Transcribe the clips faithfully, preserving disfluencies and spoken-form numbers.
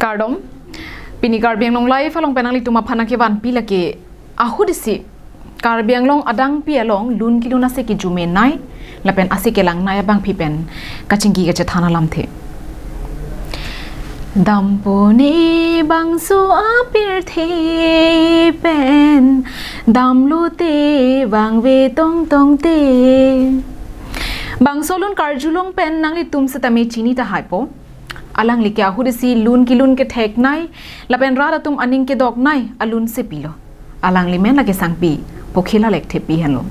Kardom, pini Karbi Anglong Live along pen nanglitum aphan nangkevanpi lake ahut isi Karbi Anglong adangpi along lun kelun ase kejume nai lapen ase kelang nai abangpi pen kachingki kachethan alamthe. Dampone bangso apirthe pen damlote vangve tongtongte. Bangso alun karjulong pen nanglitum setame chini tahaipo. Alangli ke ahut isi lun kelun kethek nai lapen rat atum aning kedok nai alunsepi lo. Alangli men lake Sangpi Pokhila Lekthepi henlo.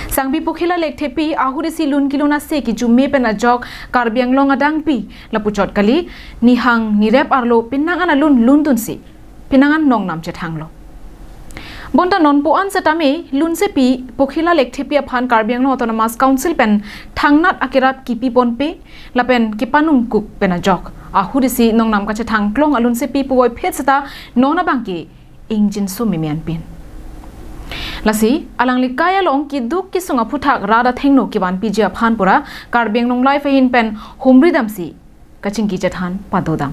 Sangpi Pokhila Lekthepi ahut isi lun kelun ase kejume pen ajok Karbi Anglong adangpi lapuchot kali, nihang nirep arlo penang an alun lundunsi penang an nongnam chethanglo. Bonta nonpu an setame lunsepi Pokhila Lekthepi aphan Karbi Anglong Autonomous Council pen thangnat akerap kipi ponpe lapen kepanungkuk pen ajok ahut isi nongnam kachethang klong alunsepi puvoiphit seta non abangke ingjinso mimi anpin. Lasi alangli kai along keduk kesung aphuthak rat athengno kevanpiji aphan pura Karbi Anglong Live ahin pen humri damsi kachingki chethan padodam.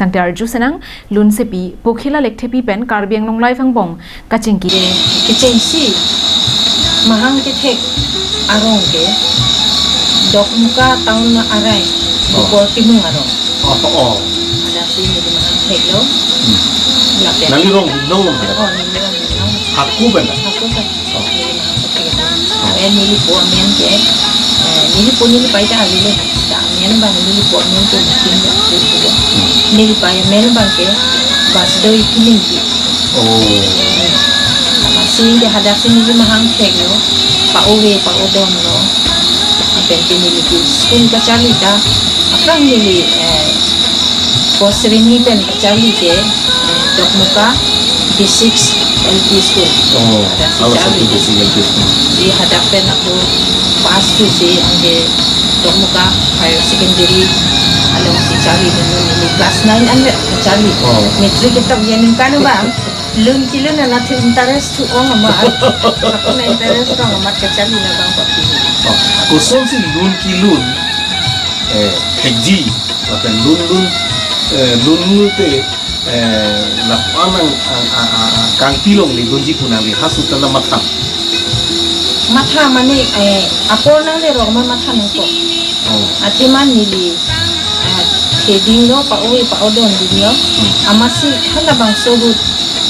Tangte arju senang lunsepi Pokhila Lekthepi pen Karbi Anglong Live angbong kachingki. Kechengsi mahang kethek arong ke Dokmoka town arai, oh, Bokor Timung arong. Oh, oh. Adasi neli mahang theklo. Hmm. Lapen. Nangli rong binong lo, oh, neli rong binong. Hako pen ta? Hako pen. Oh. Neli mahang kethek. Oh. Lapen nelipo amen ke, eh, nelipo neli pai ta alile. Ta amen abang nelipo amen ke mungkin ya, nelipo. Hmm. Neli pai amen abang ke Basdoi Kilingpi. Oh. Amatsi ke hadaksi neli mahang theklo, pa-ove pa-odon lo. Lapen ke neli ke school kacharli ta, aphrang neli, eh, kosreni pen kacharli ke, eh, Dokmoka B six L P School. Oh, hadaksi halaso charli. B six L P School. Si hadak pen ako pass thusi anke Dokmoka Higher Secondary alongsi charli, neli class nine anvet charli. Oh. Matric ketok aningkan abang lun kelun anatthu interest thu ong amat. Ako na interest ong amat kacharli na abang papi. Oh, kosonsi lun kelun, eh, thekji, lapen lun lun, eh, lun lun te, eh, lapu-an ang, ang, a, a, a, kangpi longle dunji pu nangli halaso ta na matha? Matha mane, eh, apor nangle rong ma matha nangkok. Oh. Athema neli, ah, theding lo, pa-ove pa-odon ding lo. Hmm. Amatsi halabangso ahut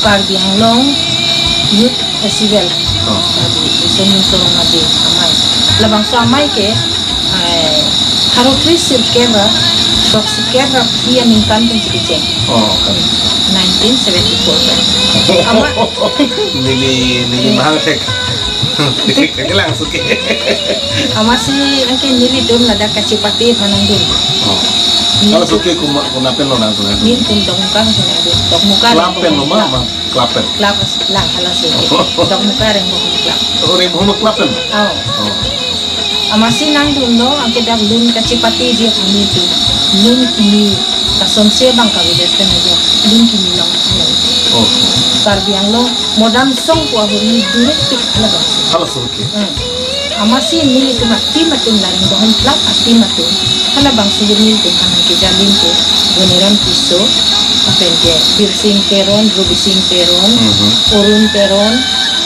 Karbi Anglong Youth Festival. Oh. Karbi Riso Nimso Rong Aje amei. Labangso amei ke, eh, pharo kre sirkep ra throksi kep ra phli aningkan pensi kecheng. Oh, kan. Nineteen seventy-four kan. Amat. Neli, neli mahang thek. Thek, thek lang suke. Amatsi anke nelitum ladak kachipate aphan nangdun. Oh. Neli halaso ke kuma, kuna pen lo nangdun? Nelitum Dokmoka aphan nangdun. Dokmoka. Club pen lo ma, ma? Club pen? Club as-, lang halaso ke. Dokmoka Rengbohom Club. Oh, Rengbohom Club pen? Oh. Oh. Amatsi nangdunlo, anke dak lun kachipateji aphan nelitum lun kimi, kasonsi abang kavedet pen ajo lun kimi long. Oh. Karbi Anglong Modam Song pu ahut neli dure tik halabangso. Halaso ke. Hmm. Amatsi nelitum atim atum, la Rengbohom Club atim atum, halabangso ahut nelitum aphan kejalim ke Boniram Tisso, lapen ke Birsing Teron, Robising Teron, mhm, Arun Teron,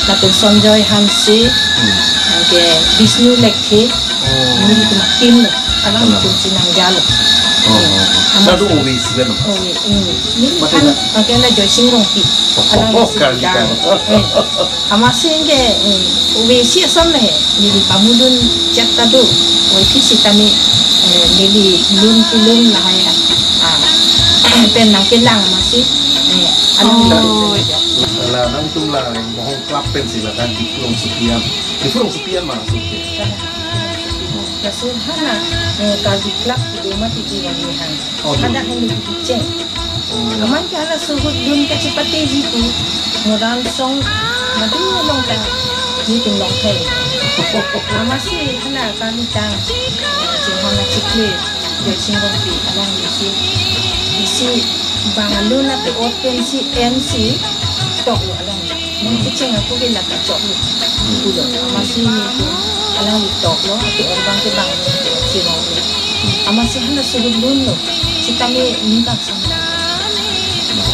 lapen Sanjoy Hanse, hmm, anke Bishnu Lekthe, oh, nelitum atim lo, alanglitum, alang, si nangjalo. Oh, oh, oh. Amatsi. Nado ove isi kan? Ove, hmm. Neli mate kan, na? Anke na Joysing Rongpi. Oh, alang, oh, isi kali kan. Eh. Amatsi anke, eh, ove isi ason le he, neli pamudun chot ta do, oi phi sitame, eh, neli lun kelun lahai, ah, pen nangkelang amatsi, eh, alang, oh, lun. La nangtum la Rengbohom Club pensi la kan Diphu Rongsopi an. Diphu Rongsopi an ma suke. Laso hana, eh, Karbi Club kedo mati di wani hang. Oh, hadak henlo kecheng. Oh. Amat ke halaso ahut lun kachipateji pu Modam Song madu along ta nelitum longthai. Amatsi hala kami tang, eh, Chinghon achikle, Joysing Rongpi alangli si, isi bang alun atovar pensi M C toklo alangli. Nang, hmm, kecheng ako ke la kachoklo. Hmm. Pulo. Amatsi nelitum alangli toklo, atovar abang ke bang nelitum chironglo. Hmm. Amatsi halaso ahut lunlo. Sitame ningkan sang.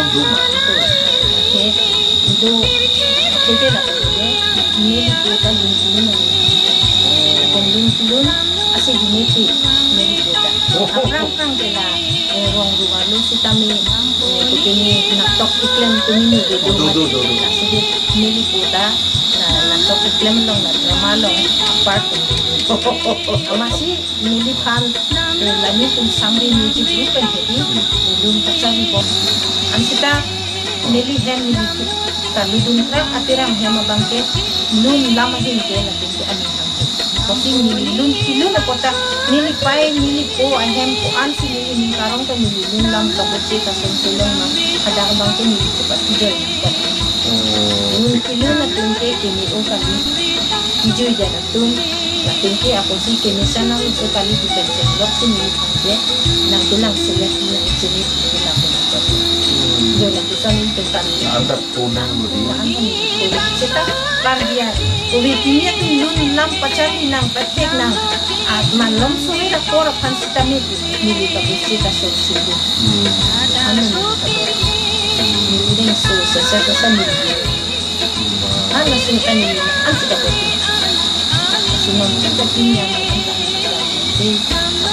Alam duma. Oke, itu, oke, oke, lah, oke. Neli po ta lun kilun, lun kilun, asi di neli, neli po ta. Oh, oh, oh. Aphrang phrang ke la, eh, rong ruwa lo sitame, eh, kutini naktok keklem kutini do Oh, do, do, do, do. Lasi di neli po ta, na, naktok keklem along, na drama along, apart. Amatsi neliphan, eh, la netum Sangve Music Group pen hedi, Hmm. lun kacharli bom. Ansita neli hem neli ta ludun krak atirang hem abang ke lun lam ahin ke latum ke aning thang ke. Kosi neli lun kilun apot ta neli pai neli po ahem ko-ansi neli ning karong ta neli lun lam kaboche kasonse along ma hadak abang ke neli cepat kejoi. Oh. Lun kilun atum ke keme o kali. Kejoi jan atum, latum ke apotsi keme sanang so kali di pension lok si neli thang ke, nangkelang selek nang chinit neli latum. Hmm. Jo latum son neli tengkan. Anta punang lo di. Anta neli punang. Seta kardia, ove kimi atum lun lam pacharli nang pathek nang. At malom sore ra por aphan sitame neli kaboche kasonse. Hmm. Anu neli kaboche. Neli deng so sesa sesa neli. Ana sing tani, an sika kopi. Sunon cak kopi niya na an tani. Si,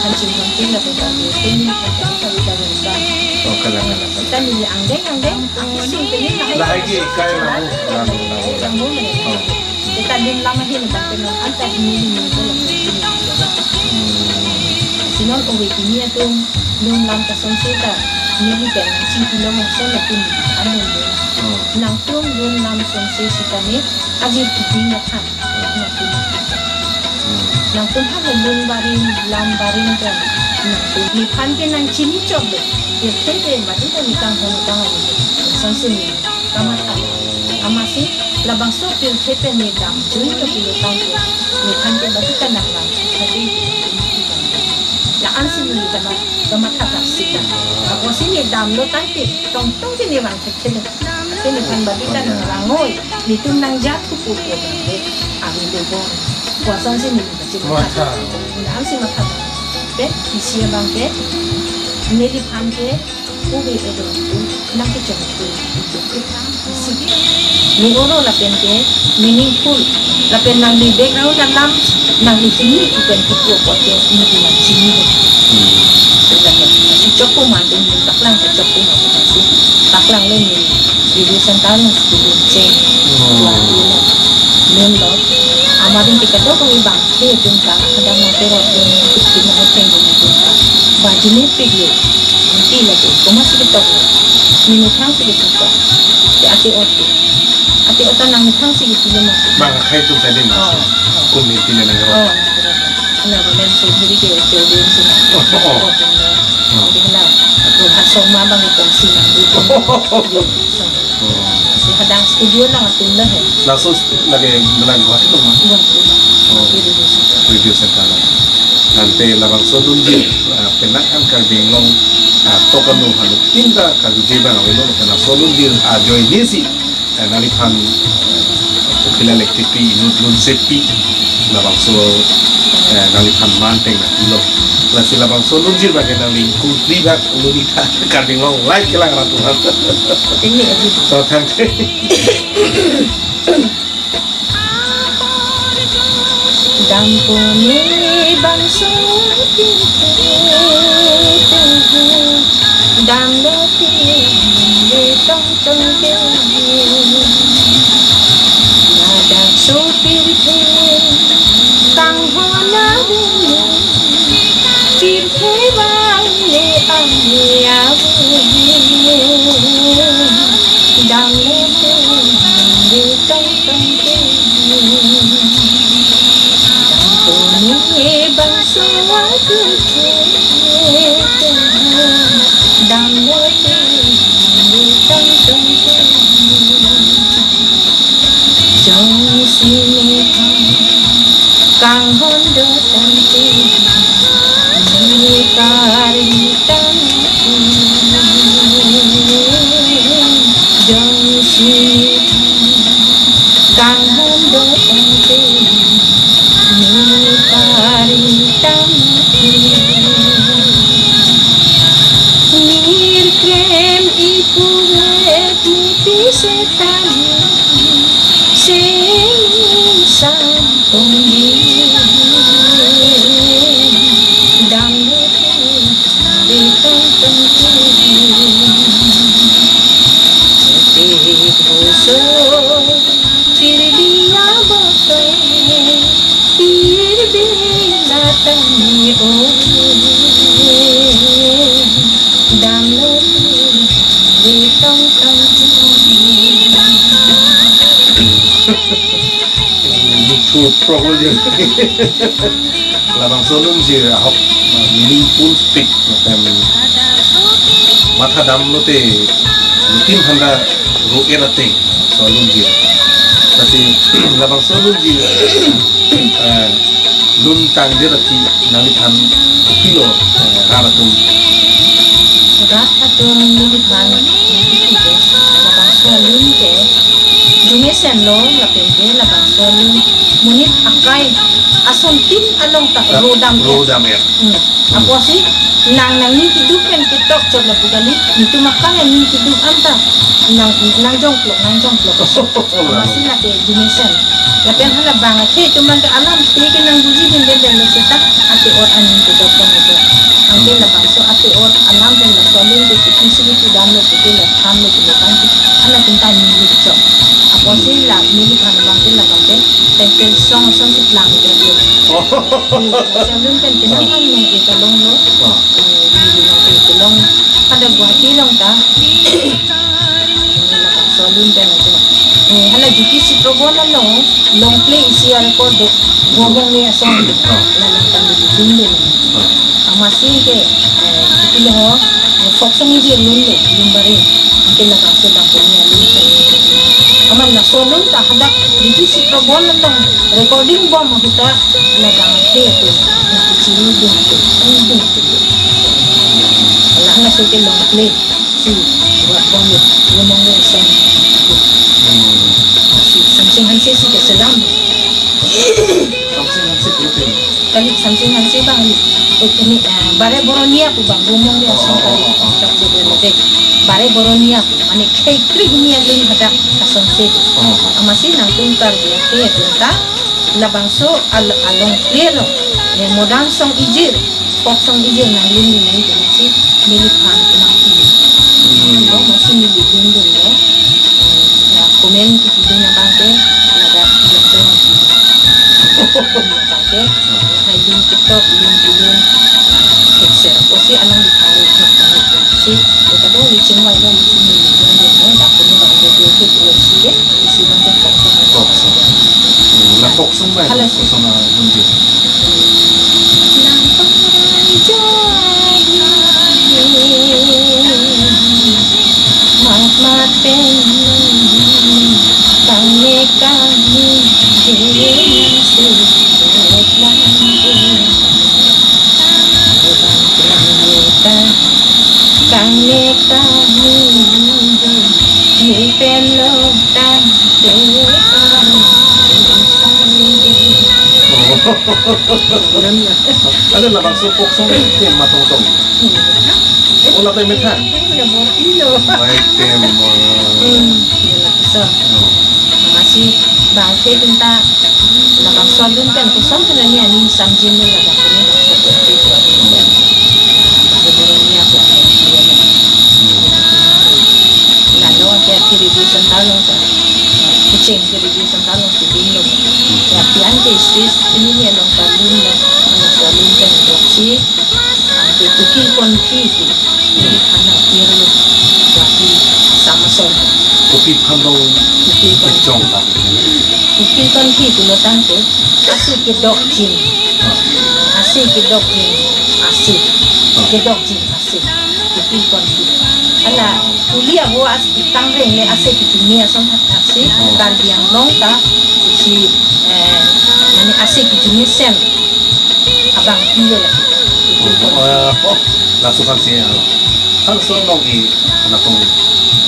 an sing kopi na kopi. Ini kopi kopi kopi kopi. Oh, kalang, kalang, kalang. Sita neli angdeng, angdeng. Aku sing tani na. Lahai ke ikai lamu, lamu, lamu. Lamu, lamu. Oh. Sita lun lam ahin, bang, tani, anta ini, ini, ini, ini. Hmm. Sinon ove kimi atum lun lam kasonse ta neli pen nangchingki long ason latum anun dun. Hmm. Nangtum lun lam sonse sitame ajir kiding athan. Hmm. Nangtum. Hmm. Nangtum ha lun barim, lam barim ta nangtum. Nephan ke nangchini chok le. Pirthe te mati ta nitang hon tang. Sonse ni. Kamatha. Amatsi labangso pirthe pen ne damjui ke pulo tangte, nephan ke bagi ta nanglang. Tapi la-ansi ne kamat, kamatha ta sita. Apotsi ne damlo tangte, tongtong ke ne vang thekthe le. Ante nephan bagi ta nanglang oi. Netum nangjat pupu tangte. Avi lebo. Kosonsi ne kachi matha. Matha. La-ansi matha. Ke, isi abang ke, neliphan ke, Ove edo tu nangkechong tu. Isi. Ne oro lapen ke meaningful. Lapen nangli background alam nangli hini ipen kipu apot ke neli nangchini. Hmm. Lapen si chokpo mandung ni paklang ke chokpo mandung si. Paklang le ne radio center along si dun cheng. Hmm. Dua dua. Main lo. Amat dun kita do kami bang. He atum ta, kadang nang terot dun, nang kuchki nang hepeng dun atum ta. Ba jine pik lo. Nanti lagi, komatsi ketok lo. Menu thang si ketok. Ke ate ot ke. Ate ot ta nang thang si ketok lo mati. Bang, hai atum tadi mas. Oh, oh. Committee na nang Oh, rot. Nang rot. Nang rot, nang so, jadi ke, ke, dia mesti nang. Oh, oh. Rot dun lo. Oh. Jadi hala, atum ha soma bang, kongsi nang dun. Oh. Yo, so. Oh. Si hadang studio nang atum lo he. Laso lagi, lagi Guwahati lo ma? Guwahati lo. Oh. Radio Center. Radio Center lo. Ante labangso dunji, ah, penang an Karbi Anglong Ah, to kanu hanu tinta karjuje abang avelo, lapen laso lunjir ajoine si, eh, nangliphan, eh, Pokila Lektepi inut lunsepi, labangso, eh, nangliphan man tengnanglo. Lasi labangso lunjir abang ke nangli kungtri bak lunita karding long live kelang ratu. Thank you. So, thank you. Dampo ne bangso damlo te tong tong te. Ladak sopirthe kanghon abu pirthe bang le ang le abu. Damlo te tong tong te. Dampo ne bangso abu te. Damlo te tong tong te. Jongsi ne kanghon do tangte, ne karmi tangte. Jongsi ne kanghon do tangte, ne karmi tangte. Nirkrem ipu le Nipi setani sing sam pongdi damlo te tong tong te. Te boso pirdi aboto pirdi latani o. Damlo te tong tong te. Lutu progol je. Labangso lunjir ahok meaningful speech, lapen matha damlo te lutin handa ro-et ateng so lunjir. Lasi labangso lunjir, eh, lun tangdet aphi nangliphan kopilo, eh, rat atum. Rat atum neliphan nangkiphi ke, labangso alun ke, jumesen lo lapen ke labangso alun monit akai asontin along ta ro dam ya. Ro dam ya. Hmm. Apotsi nang nangning kedo pen ketok chot lapu kali, netum akai aning kedo anta nang, nangjongplok, nangjongplok. Amatsi lake jumesen. Lapen hala bang athe atum abang ke alamthe ke nangbuji dindedetlo seta, athe-ot aning kedo pen ketok. Anke labangso athe-ot alam pen laso alun ke kopisi kepu damlo, kopi le thanlo, kopi le thanlo, hala atum ta neli chok. Apotsi la neliphan abang ke labang ke tengkel song song si plang detlo. Laso alun pen ke nang nang nang ke kalonglo. Eh, neli nang ke kalong. Hadak Guwahati along ta. Laso alun pen ajo. Eh, hala J P C Pro Gold along, long play isi a-record do. Gomong ni asong. La lang tang di dun dun. Amatsi ke, eh, kopilo ho, eh, folk song isi alun lo, lun bare. Anke labangso Dampo ne alun. Amat laso alun ta hadak J P C Pro Gold along recording bom ahut ta labang ke tu. Nangkechiri dun tu. Dun tu. Hala hala so ke long play. Si, buat bom ni, ngomong ni asong. Hmm. Si, Samsing Hanse si keselam. Samsing Hanse pulote. Kali Samsing Hanse abang, eh, ini, eh, Bare Boronia pu abang, Gomong ni asong kali, oh, oh, oh, chok je oh, oh, de. Bare Boronia pu, mane khei kri ni alun hadak asong se. Oh, oh. Amatsi nangtum Karbi akhei atum ta, labangso al-, along play lo, eh, modern song ijir. Folk song ijir nanglun nang ke amatsi neliphan nangpi. Hmm. Lo amatsi neli dun dunlo. Eh, ya, comment kidun abang ke ladak dun dun. Abang ke, lahai lun ketok, lun bilun. Kekser. Apotsi alangliphan lo chok kami amatsi. Kado li chingvai lo amatsi neli dun dunlo. Dampo ne abang ke dun ke pulo si ke. Isi abang ke folk song. Folk song. Hmm, la folk song ba, hala folk song, ah, dun dun. Nang parai jadi mat mat pen kami kami jenis sebut lagi. Bukan kita Kangni kangni ni pelo tang te kang. Ada labangso folk song ke matong tong. Ola te metha. Mai tem. Hmm, ya lah, so. Masi bangke pinta labangso alun pen koson pen ani ani samjin ni labang ni bangso pen pen. Bangke boroni aku aku. Lalu aku kiri di sentalo sa. Kucing kiri di sentalo si dulu. Ya pian ke stage ini ni along kalun lo. Along kalun pen boksi. Ke kuki konki ke. Ini kana piru. Tapi sama sol. Kuki pandong Kuki konki. Jong tak. Kuki konki kulo tangke. Asi kedok jin. Asi kedok jin. Asi. Kedok jin asi. Kuki konki. Ala, kulia bo as tangreng le asi kijuni ason hat asi. Karbi Anglong ta. Si, eh, mane asi kijuni sen. Abang piyo la. Oh, laso kan si, ah, kan so nong i, na tong.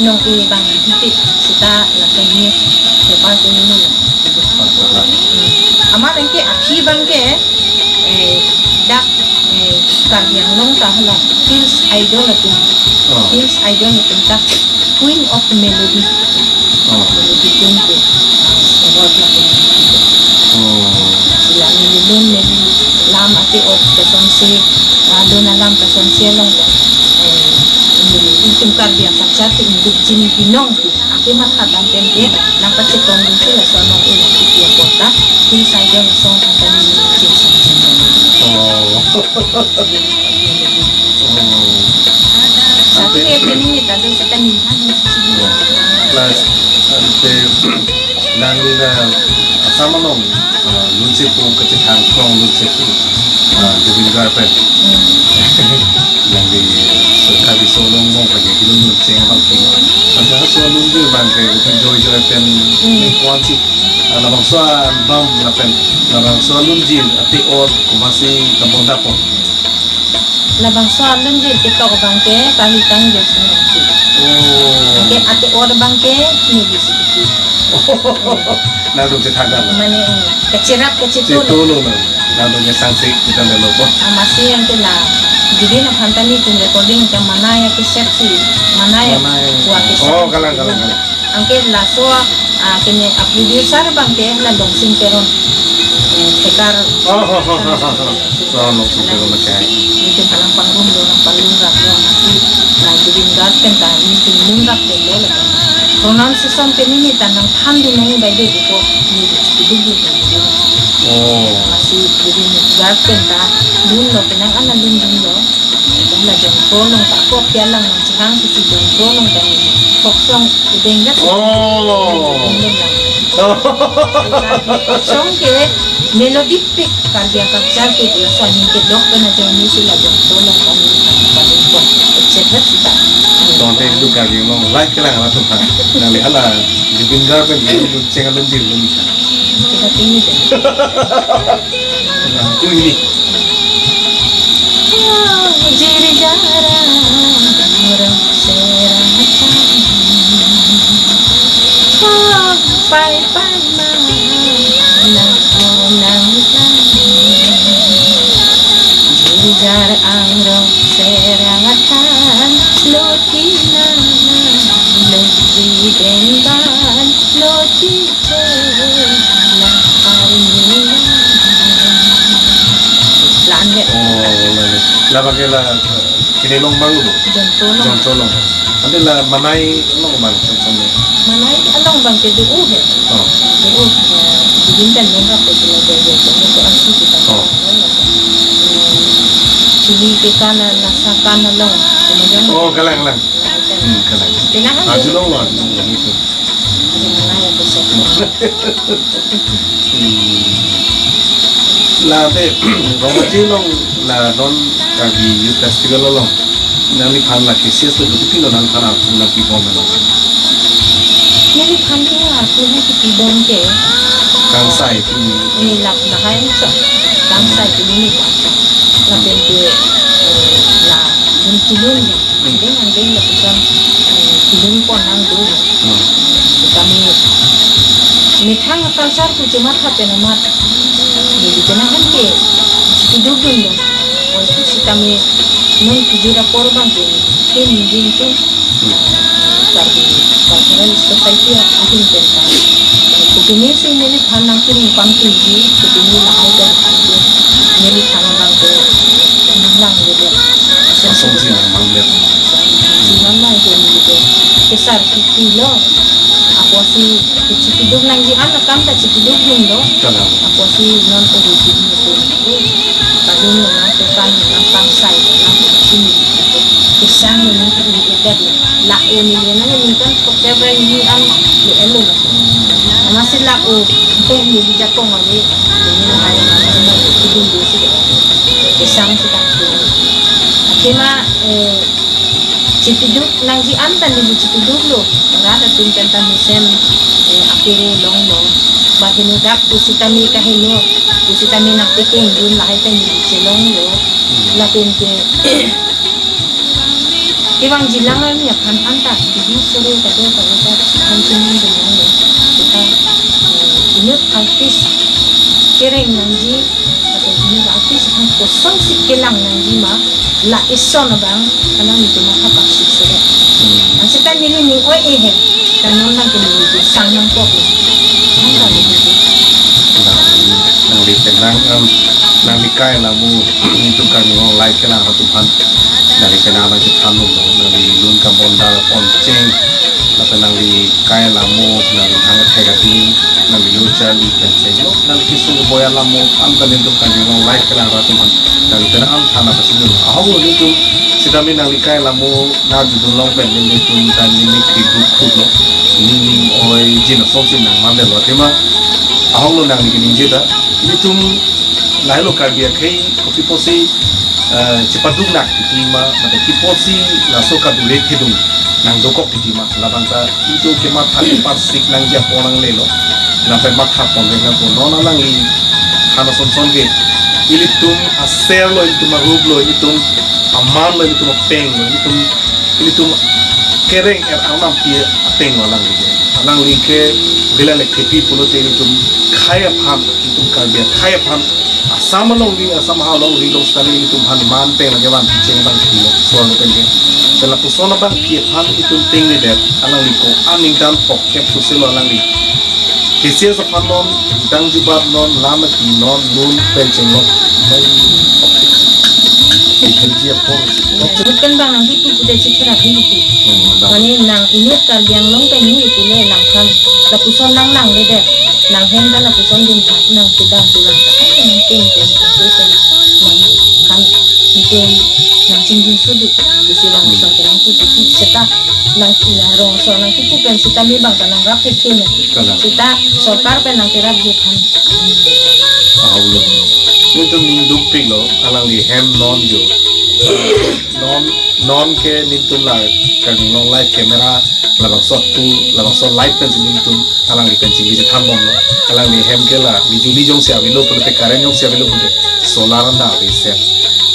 Nong i bang ipik sita laso ni, sepa sini ni. Hmm. Amat anke aphi bangke, eh, dak, eh, Karbi Anglong ta hala Hills Idol atum. Oh. Hills Idol atum dak Queen of Melody. Oh. Melody Queen ke, ah, award lapen. Oh. Sila neli lun neli lam ate ot kasonsi, ah, lun alam kasonsi along ta. Eh, neli itum Karbi apacha te induk jin binong ke. Ake matha dam pen ke, nangpachetong dunsi laso anong e nangkipi apot ta. Hills Idol song aphan ta neli ching samjin. Oh. Oh. Satu ya, pini ni tadu seta ni han. Plus, ante, nangli la Assam along, ah, lunsepo kachethang krong lunsepo, ah, Zubeen Garg pen. Hmm. Nangli, so, kali so long long pen ke luncheng abang king. Asa so lunjir abang ke, upen joy joy pen, hmm, kwan si, ah, labangso album lapen, labangso lunjir ate ot, komatsi kabonda pon. Labangso alunjir ketok abangke kali tang jir sung abangke. Oh. Anke ate or abangke ni di si kiki. Nangtum chethaga. Mane, kacherap kachetu. Chetu lo na. Nangtum ke sangsi kita lelo po. Amasi anke la. Jadi na phantani tum recording ke mana ya ke set si. Mana ya. Mana ya. Wa ke set. Oh, kalang, kalang, kalang. Anke laso, ah, kene a producer abangke la Longsing Teron. Eh, Thekar. Oh, oh, oh, oh, oh, oh. Oh, Longsing Teron, okay. Nelitum kalang pangrum do, nang palungrap do, nang si, la Zubeen Garg pen ta, nelitum lungrap do lo la. Pronunciation pen neli ta nangphan dun nangji bai do ko, neli chikidu du. Oh. Masi Zubeen Garg pen ta, lun lo, penang ana lun dun lo. Tum la Jongthrolong ta, ko kya lang nang chihang si Jongthrolong ta ni. Folk song ideng gas. Oh. Ideng lang. Folk song ke melody pik Karbi akakchar ke dia so aning kedok pen ajoine si la Jongthrolong ta ni. Paling pon. Echet vet sita. Tonte itu Karbi Anglong. Like lang latum ha. Nangli hala Zubeen Garg pen dia luncheng alunjir lun. Kita tinggi deh. Nah, itu ini. Jiri jara, orang serata. Pai pai ma, nang nang. Jiri jara angrong seratan, loti na, loti dendan, loti. Plan ya. Oh, la, la. La bagi la, eh, kini long bang lu. Jongthrolong. Jongthrolong. Ante la Manai long bang, sama-sama. Manai along bang ke do uh ya. Oh. Do uh, eh, di bintan long rap ke la dia dia, dia tu asu kita. Oh. Hmm. Chili ke kana, nasa kana long. Kemudian. Oh, kalang, kalang. Hmm, kalang. Kena kan. Aju long, aju long, itu. Hmm. La te, Rong Aje along, la non Karbi Youth Festival along. Nangliphan la K C S tu betul lo nangliphan arpu nangpibom lo. Neliphan ke arpu nangkipibom ke. Kangsai tu. Ni lap na hai so. Kangsai tu ni pa. Lapen ke, eh, la, mun kilun. Ding angdeng lapuson, eh, kilim pon nangdo. Hmm. Kami methang culture pu chematha pen amat. Neli pen ahem ke chikidukdun do. Oi, sitame non kijut apor abang ke, ke ningding tu. Hmm. Karbi Cultural Society ahin pen ta. Kopine si neliphan nangkiring pangpinji, kopine lahai pen nangpin, neliphan abang ke nanglang lele. Asongsi nangmang lele. Asongsi nangmang lele. Kesar kiki lo. Apotsi chikiduk nangji an akam ta chikidukdun lo. Kalang. Apotsi non ori kini itu. Kadun lo nang tekan nang pangsai nang chini. Kesang lo nang kiri edet lo. Lak-o neli nang ningkan pokebra ini an lo elo lo. Amatsi lak-o, pen neli jakong ave, neli lahai, neli kiding do si de. Kesang si tak. Akhirnya, eh, chikiduk nangji an ta neli chikiduk lo. Rat atum pen ta mesen, eh, apere longlo. Baheno dak pusitame kaheno, pusitame nangtekengdun lahai ta neli chelonglo. Lapen ke, kevangji lang arni aphan anta, didi sore kado kado ta aphan chini dun lo. Seta, eh, inut artist kereng nangji, atau inut artist aphan kosonsi kelang nangji ma, la ison abang, kanang nelitum matha paksi sore. Hmm. Ansi ta neli ning oi ehe, ta non nang ke neli ke sang nangkok. Anta neli ke. Nang, nangli pen nang, em, nangli kai lamu, nelitum kan nong like kelang atum aphan. Nangli pen nang nangchethan lo, nangli lun kambonda pon cheng. Lapen nangli kai lamu, nangli hang thek adim, nangli lo charli pen cheng lo, nangli kisung boya lamu, anta nelitum kan nong like kelang atum aphan. Nangli pen an thana pasi lo. Ahok lo nelitum, sitame nangli kai lamu, nang judun long pen nelitum kan neli kri duk khut lo. Neli oi jin asongsi nangman de lo tema. Ahok lo nangli keningje ta. Nelitum lahelo Karbi akhei kopi apotsi, eh, chepaduk nak titi ma, mate kopi apotsi laso kadure thedung nangdokok titi ma, labang ta nelitum kematha keparsik nangji apor nanglelo. Lapen matha pon vek nangpo non alangli than asonson ke. Ilitum aser lo, ilitum arup lo, ilitum aman lo, ilitum apeng lo, ilitum, ilitum kereng er Arnam pi ateng lo alangli ke. Alangli ke Villa Lekthepi pulote ilitum khei aphan, ilitum Karbi akhei aphan, Assam alongri, Assam ha alongri along sitame ilitum aphan man pen lake van cheng abang pilo, so lo pen ke. Pen lapuson abang pi aphan ilitum tengne det, alangli ko-an ningkan phokep sose lo alangli. K C S aphan non, dang jubat non, lam ati non, non pen cheng lo. Bai phokep. Ikhil ji apor. Jut pen bang nangkipu pudet si thera hi pu. Hmm, dang. Mane nang inut Karbi Anglong pen hi pu le nangphan. Lapuson nanglang le det. Nanghem ta lapuson dun thak nang kedang tulang. Ai nang keng keng nang keng keng. Nangphan. Nangchingjin sudu. Dusi lapuson ke nangkipu seta. Nang ina rong so nangkipu pen seta me bang ta nangrap thekthe ne. Kalang. Seta sorkar pen nangkerapji aphan. Ahok lo. Nelitum ning dukpik lo, alangli hem non jo. Non, non ke nelitum la Karbi Anglong live camera, labangso tu, labangso live pensi nelitum alangli pen chingki chethan bomlo. Alangli hem ke la, bijuli jongsi avelo pulote, current jongsi avelo pulote, solar anta aveset.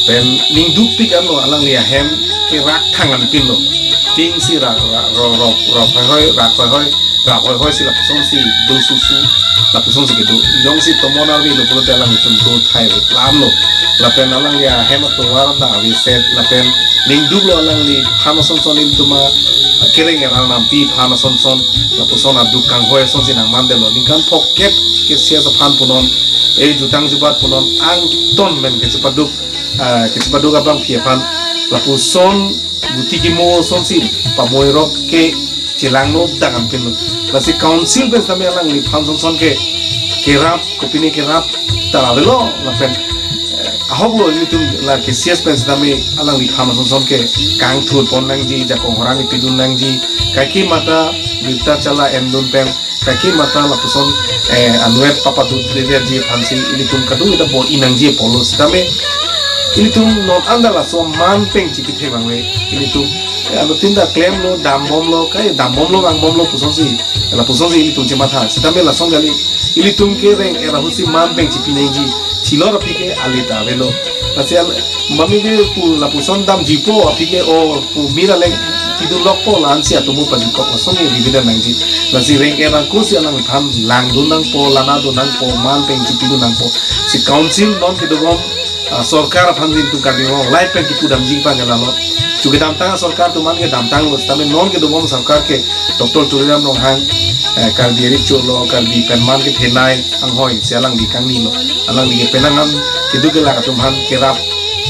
Pen ning dukpik anlo, alangli ahem ke rak thang anpin lo. Ting si rak, rak, ro, ro, ro, hoi, hoi, rak, hoi, hoi. Rap hoi hoi si lapuson si do susu, lapuson si kedo. Jongsi tomon arvi lo pulote alanglitum do thai lam lo. Lapen alangli ahem atovar ta aveset, lapen ning duk lo alangliphan asonson ilitum akereng er Arnam pi aphan asonson, lapuson aduk kanghoi asonsi nangman det lo. Ningkan phokep K C S aphan punon, e jutang jubat punon, angton men kechepaduk, ah, kechepaduk abang pi aphan, lapuson guti kimo asonsi pamoirok ke chelang no dang anpin lo. Lasi council pen sitame alangliphan asonson ke kerap, kopine kerap ta avelo lapen, eh, ahok lo ilitum la K C S pen sitame alangliphan asonson ke kangthur pon nangji, jakong horang ipidun nangji, kaike mata birta chala endun pen, kaike mata lapuson, eh, anuet papadun lever ji aphansi ilitum kadokave ta bor-i nangji apotlo sitame ilitum non anta laso man peng chipithek abang le ilitum, eh, anuttin ta klemlo, dambomlo, kai dambomlo, vangbomlo pusonsi, lapusonsi ilitum chematha. Sitame lason kali, ilitum kereng er ahutsi man peng chipi nangji, thilor aphi ke ale ta avelo. Lasi al mami ke pu lapuson damjipo aphi ke o pu mira leng pidun lokpo, la-ansi atomo pajikok lason ke bibida nangji. Lasi reng erang kosi alangliphan langdun nangpo, lanadun nangpo, man peng chipidun nangpo. Si council non kedobom, ah, sorkar aphan jin tum Karbi Anglong laipeng kipu damji pang ke lalo. Chuke damtang sorkar tuman ke damtanglo, tame non kedobom sorkar ke Doctor Tuliram Ronghang, eh, Karbi Ri Cholo, Karbi penman kethenei anghoi si alangli kangnilo. Alangli ke penang an keduk kelak atum aphan kerap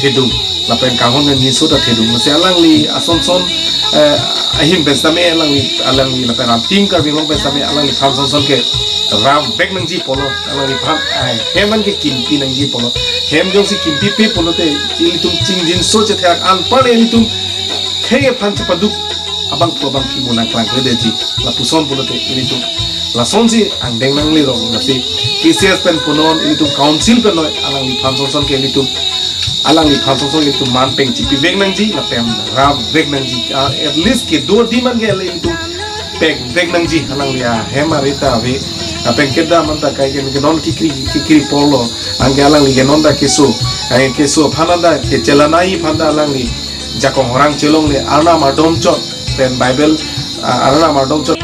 thedung. Lapen kanghon ke niso ta thedung. Si alangli asonson, eh, ahin pen sitame alangli, alangli lapen ram tim Karbi Anglong pen sitame alangliphan sonson ke rapvek nangji pulo. Alangliphan, eh, hem an ke kimpi nangji pulo. Hem jongsi kimpipe pulote ilitum chingjinso chetherak anpar ilitum khei aphan chepaduk abang pu abang phimo nangklangkledetji. Lapuson pulote ilitum lasonsi angdeng nanglirong, lasi K C S pen punon, ilitum council pen noi, alangliphan sonson ke ilitum, alangliphan sonson ilitum man peng chipivek nangji, lapen rapvek nangji. Ah, at least kedo adim an ke ilitum pekvek nangji, alangli ahem arita ave. Lapen kedam anta kai ke, ke non kekri, kekri pulo, anke alangli ke non ta keso, anke keso aphan anta kechelanai aphan ta alangli jakong orang chelongle, Arnam ardomchot pen Bible, ah, Arnam ardomchot